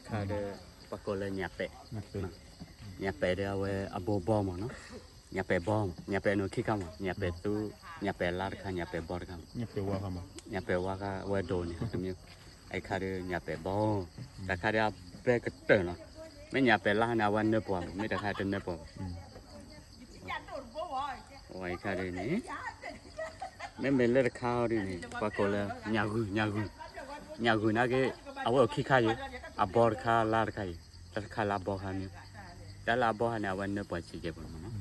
ခါဒီး ပှၤကိးလၢညၣ်ပဲာ်, ညၣ်ပဲာ်ဒီးအဝဲအဘိဘီမးနီၤ, ညၣ်ပဲာ်ဘီမး, ညၣ်ပဲာ်န့ၣ်ခံခါမး, ညၣ်ပဲာ်သူ, ညၣ်ပဲာ်လါတခါ, ညၣ်ပဲာ်ဘီတခါမး, ညၣ်ပဲာ်ဝါခါ, အဝဲဒိၣ်န့ၣ်, အံၤခါဒီးညၣ်ပဲာ်ဘီ, တၢ်ခါဒီးအဘဲကတၢၢ်လီၤ, မ့ၢ်ညၣ်ပဲာ်လါန့ၣ် အဝဲနၢပှၤမး, မ့ၢ်တၢ်ခါတနၢပှၤဘၣ် ဝဲခါဒ်န့ၣ်, မ့မ့ၢ်လၢတခါဟီဒ်န့ၣ် ပှၤကိးလၢ ညၣ်ဂုၢ်, ညၣ်ဂုၢ်, ညၣ်ဂုၢ်န့ၣ်က့ အဝဲအိၣ်ခံခါယဲ, အဘီတခါ လါတခါယဲ, တၢ်တခါလၢအဘီခါမ့ၢ်, တၢ်လၢအဘီခါန့ၣ် အဝဲနၢပှၤစံးကဲပှၤမးနီၤ,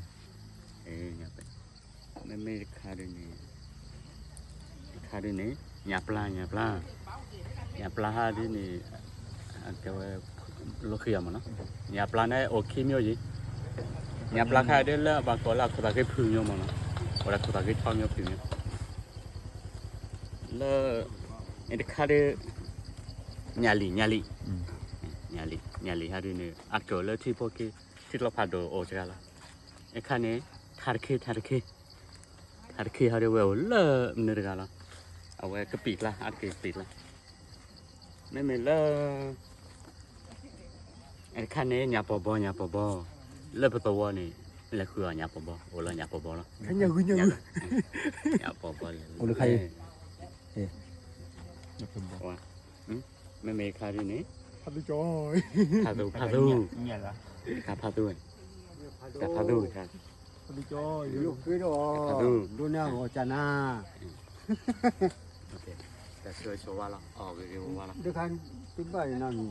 မ့မ့ၢ်တခါဒ်န့ၣ် တခါဒ်န့ၣ် ညၣ်ပျါ, ညၣ်ပျါ, ညၣ်ပျါဟါဒ်န့ၣ် ကဲဝဲ လိဃံအမးနီၤ, ညၣ်ပျါန့ၣ်အိၣ်ခံမျိုးယဲ, ညၣ်ပျါခါဒ်လၢအဘၣ်ကိးလၢအခိၣ်သးဃ့ဖုၣ်မျိုးမးနီၤ, အိၣ်ဒီးခိၣ်သးဃ့ထီမျိုးဖုၣ်မျိုး, လၢ တခါဒ် ညၣ်လံၣ်, ညၣ်လံၣ်, ညၣ်လံၣ်, ညၣ်လံၣ်ဟါဒ်န့ၣ် အကၠိၤလၢထံဖိက့, ထံကျိဖးဒိၣ်အိၣ်တဂၤလီၤ, အခါန့ၣ် ထါတခ့, ထါတခ့ ထါတခ့ဟီဒ်ဝဲအိၣ်လၢမနုၤတဂၤလီၤ, အဝဲကပံာ်ကျါ, အကပံာ်ကျါ, မ့မ့ၢ်လၢ အခါန့ၣ် ညၣ်ပီၤဘီ, ညၣ်ပီၤဘီ, လၢပသဝီန့ၣ် လဲၤဃုအီၤညၣ်ပီၤဘီ, အိၣ်လၢညၣ်ပီၤဘီလီၤ, ညၣ်ပီၤဘီလဲၤ, မ့မ့ၢ်ခါဒ်န့ၣ် ဖးသူ, ဖးသူ, တခါဖးသူ, တခါဖးသူ, ဖးသူ, ဖးသူ, တၢ်ဆိဝဲဆိဝါလီၤ, အီၣ်ဂ့ၤဂ့ၤဝါဝါလီၤ, တခါတဘၣ်န့ၣ်